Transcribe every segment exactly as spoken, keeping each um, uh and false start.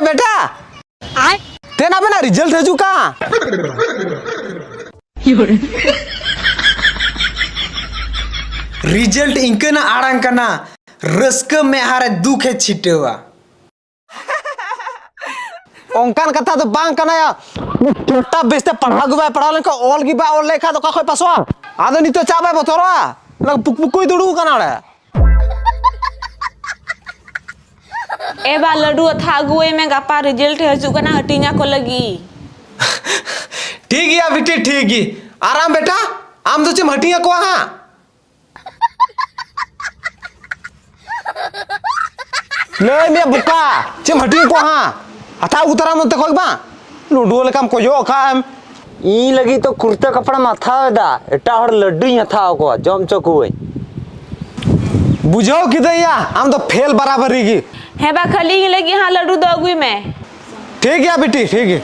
ᱵᱮᱴᱟ, ᱛᱮᱱ ᱟᱵᱮᱱᱟᱜ ᱨᱤᱡᱟᱞᱴ ᱦᱤᱡᱩᱜ ᱠᱟᱱ᱾ ᱨᱤᱡᱟᱞᱴ ᱤᱱᱠᱟᱹᱱᱟᱜ ᱟᱲᱟᱝ ᱠᱟᱱᱟ, ᱨᱟᱹᱥᱠᱟᱹ ᱢᱮᱫᱦᱟ ᱨᱮ ᱫᱩᱠ ᱮ ᱪᱷᱤᱴᱟᱹᱣᱟ᱾ ᱚᱱᱠᱟᱱ ᱠᱟᱛᱷᱟ ᱫᱚ ᱵᱟᱝ ᱠᱟᱱᱟ ᱭᱟ᱾ ᱴᱷᱮᱴᱟ ᱵᱮᱥᱛᱮ ᱯᱟᱲᱦᱟᱣ ᱜᱮ ᱵᱟᱭ ᱯᱟᱲᱦᱟᱣ ᱞᱮᱱᱠᱷᱟᱱ, ᱚᱞ ᱜᱮ ᱵᱟᱭ ᱚᱞ ᱞᱮᱠᱷᱟᱱ ᱫᱚ ᱚᱠᱟ ᱠᱷᱚᱱ ᱯᱟᱥᱚᱜᱼᱟ? ᱟᱫᱚ ᱱᱤᱛᱚᱜ ᱪᱟ ᱵᱟᱭ ᱵᱚᱛᱚᱨᱚᱜᱼᱟ? ᱚᱱᱟ ᱯᱩᱠ ᱯᱩᱠᱩᱭ ᱫᱩᱲᱩᱵ ᱠᱟᱱᱟ ᱚᱸᱰᱮ᱾ ᱮ ᱵᱟ, ᱞᱟᱹᱰᱩ ᱟᱛᱷᱟ ᱟᱹᱜᱩᱣᱟᱹᱧ ᱢᱮ, ᱜᱟᱯᱟ ᱨᱤᱡᱟᱞᱴ ᱦᱤᱡᱩᱜ ᱠᱟᱱᱟ, ᱦᱟᱹᱴᱤᱧ ᱟᱠᱚ ᱞᱟᱹᱜᱤᱫ᱾ ᱴᱷᱤᱠ ᱜᱮᱭᱟ ᱵᱤᱴᱤ, ᱴᱷᱤᱠ ᱜᱮ᱾ ᱟᱨ ᱟᱢ ᱵᱮᱴᱟ, ᱟᱢ ᱫᱚ ᱪᱮᱫ ᱮᱢ ᱦᱟᱹᱴᱤᱧ ᱟᱠᱚᱣᱟ ᱦᱟᱸᱜ? ᱞᱟᱹᱭ ᱢᱮ ᱵᱚᱠᱟ, ᱪᱮᱫ ᱮᱢ ᱦᱟᱹᱴᱤᱧ ᱟᱠᱚᱣᱟ ᱦᱟᱸᱜ? ᱦᱟᱛᱟᱣ ᱟᱹᱜᱩ ᱛᱟᱨᱟ ᱱᱚᱛᱮ ᱠᱷᱚᱡ ᱵᱟᱝ, ᱞᱩᱰᱩ ᱞᱮᱠᱟᱢ ᱠᱚᱭᱚᱜ ᱟᱠᱟᱫ ᱮᱢ᱾ ᱤᱧ ᱞᱟᱹᱜᱤᱫ ᱫᱚ ᱠᱩᱨᱛᱟᱹ ᱠᱟᱯᱲᱟᱢ ᱦᱟᱛᱟᱣ ᱮᱫᱟ, ᱮᱴᱟᱜ ᱦᱚᱲ ᱞᱟᱹᱰᱩᱧ ᱦᱟᱛᱟᱣ ᱟᱠᱚᱣᱟ, ᱡᱚᱢ ᱦᱚᱪᱚ ᱠᱚᱣᱟᱹᱧ᱾ ᱵᱩᱡᱷᱟᱹᱣ ᱠᱤᱫᱟᱹᱧ ᱭᱟ, ᱟᱢ ᱫᱚ ᱯᱷᱮᱞ ᱵᱟᱨᱟᱵᱟᱨᱤ ᱜᱮ᱾ ᱦᱮᱸ ᱵᱟ, ᱠᱷᱟᱹᱞᱤ ᱤᱧ ᱞᱟᱹᱜᱤᱫ ᱦᱟᱸᱜ ᱞᱟᱹᱰᱩ ᱫᱚ ᱟᱹᱜᱩᱭ ᱢᱮ᱾ ᱴᱷᱤᱠ ᱜᱮᱭᱟ ᱵᱤᱴᱤ, ᱴᱷᱤᱠ ᱜᱮᱭᱟ᱾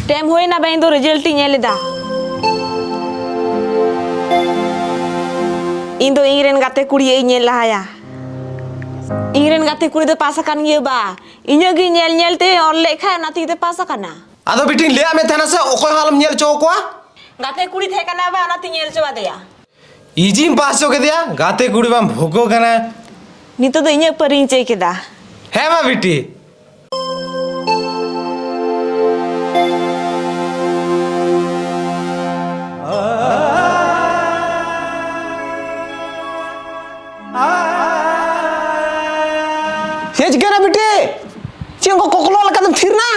ᱴᱟᱭᱤᱢ ᱦᱩᱭᱱᱟ ᱵᱟ, ᱤᱧ ᱫᱚ ᱨᱤᱡᱟᱞᱴ ᱤᱧ ᱧᱮᱞ ᱮᱫᱟ᱾ ᱤᱧ ᱫᱚ ᱤᱧ ᱨᱮᱱ ᱜᱟᱛᱮ ᱠᱩᱲᱤᱭᱟᱜ ᱤᱧ ᱧᱮᱞ ᱞᱟᱦᱟᱭᱟ᱾ ᱤᱧ ᱨᱮᱱ ᱜᱟᱛᱮ ᱠᱩᱲᱤ ᱫᱚ ᱯᱟᱥ ᱟᱠᱟᱱ ᱜᱮᱭᱟ ᱵᱟ, ᱤᱧᱟᱹᱜ ᱜᱮ ᱧᱮᱞ ᱧᱮᱞ ᱛᱮ ᱚᱞ ᱞᱮᱫ ᱠᱷᱟᱱ ᱚᱱᱟ ᱛᱮᱜᱮ ᱛᱮ ᱯᱟᱥ ᱟᱠᱟᱱᱟ᱾ ᱟᱫᱚ ᱵᱤᱴᱤᱧ ᱞᱟᱹᱭᱟᱫ ᱢᱮ ᱛᱟᱦᱮᱱᱟ ᱥᱮ, ᱚᱠᱚᱭ ᱦᱚᱸ ᱟᱞᱚᱢ ᱧᱮᱞ ᱦᱚᱪᱚ ᱟᱠᱚᱣᱟ᱾ ᱜᱟᱛᱮ ᱠᱩᱲᱤ ᱛᱟᱦᱮᱸ ᱠᱟᱱᱟ ᱵᱟ, ᱚᱱᱟᱛᱮᱧ ᱧᱮᱞ ᱦᱚᱪᱚ ᱟᱫᱮᱭᱟ᱾ ᱤᱡᱤᱢ ᱯᱟᱥ ᱦᱚᱪᱚ ᱠᱮᱫᱮᱭᱟ, ᱜᱟᱛᱮ ᱠᱩᱲᱤ ᱵᱟᱢ ᱵᱷᱩᱠᱚ ᱠᱟᱱᱟ᱾ ᱱᱤᱛᱚᱜ ᱫᱚ ᱤᱧᱟᱹᱜ ᱯᱟᱹᱨᱤᱧ ᱪᱟᱹᱭ ᱠᱮᱫᱟ᱾ ᱦᱮᱸ ᱢᱟ ᱵᱤᱴᱤ᱾ ᱪᱮᱫ ᱪᱤᱠᱟᱹᱭᱱᱟ ᱵᱤᱴᱤ? ᱪᱮᱫ ᱚᱱᱠᱟ ᱠᱚᱠᱞᱚ ᱞᱮᱠᱟᱛᱮᱢ ᱛᱷᱤᱨ ᱱᱟ?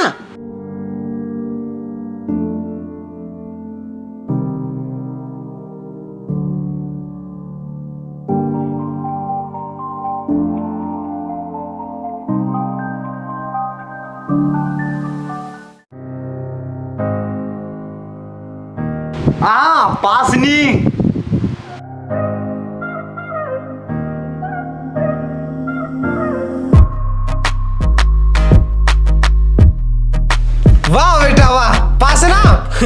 ᱟ, ᱯᱟᱥᱱᱤ᱾ ᱢᱟ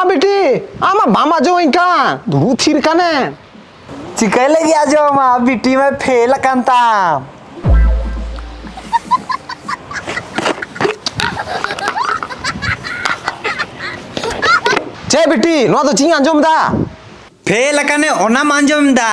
ᱵᱤᱴᱤ, ᱟᱢ ᱢᱟ ᱵᱟᱢ ᱟᱸᱡᱚᱢᱟᱹᱧ ᱠᱟᱱ, ᱫᱩᱲᱩᱵ ᱛᱷᱤᱨ ᱠᱟᱱᱮᱢ᱾ ᱪᱤᱠᱟᱹᱭ ᱞᱟᱹᱜᱤᱫ ᱟᱸᱡᱚᱢᱟ, ᱵᱤᱴᱤ ᱢᱟᱭ ᱯᱷᱮᱞ ᱟᱠᱟᱱ ᱛᱟᱢ᱾ ᱪᱮᱫ ᱵᱤᱴᱤ, ᱱᱚᱣᱟ ᱫᱚ ᱪᱮᱫ ᱤᱧ ᱟᱸᱡᱚᱢ ᱮᱫᱟ? ᱯᱷᱮᱞ ᱟᱠᱟᱱᱮ, ᱚᱱᱟᱢ ᱟᱸᱡᱚᱢ ᱮᱫᱟ?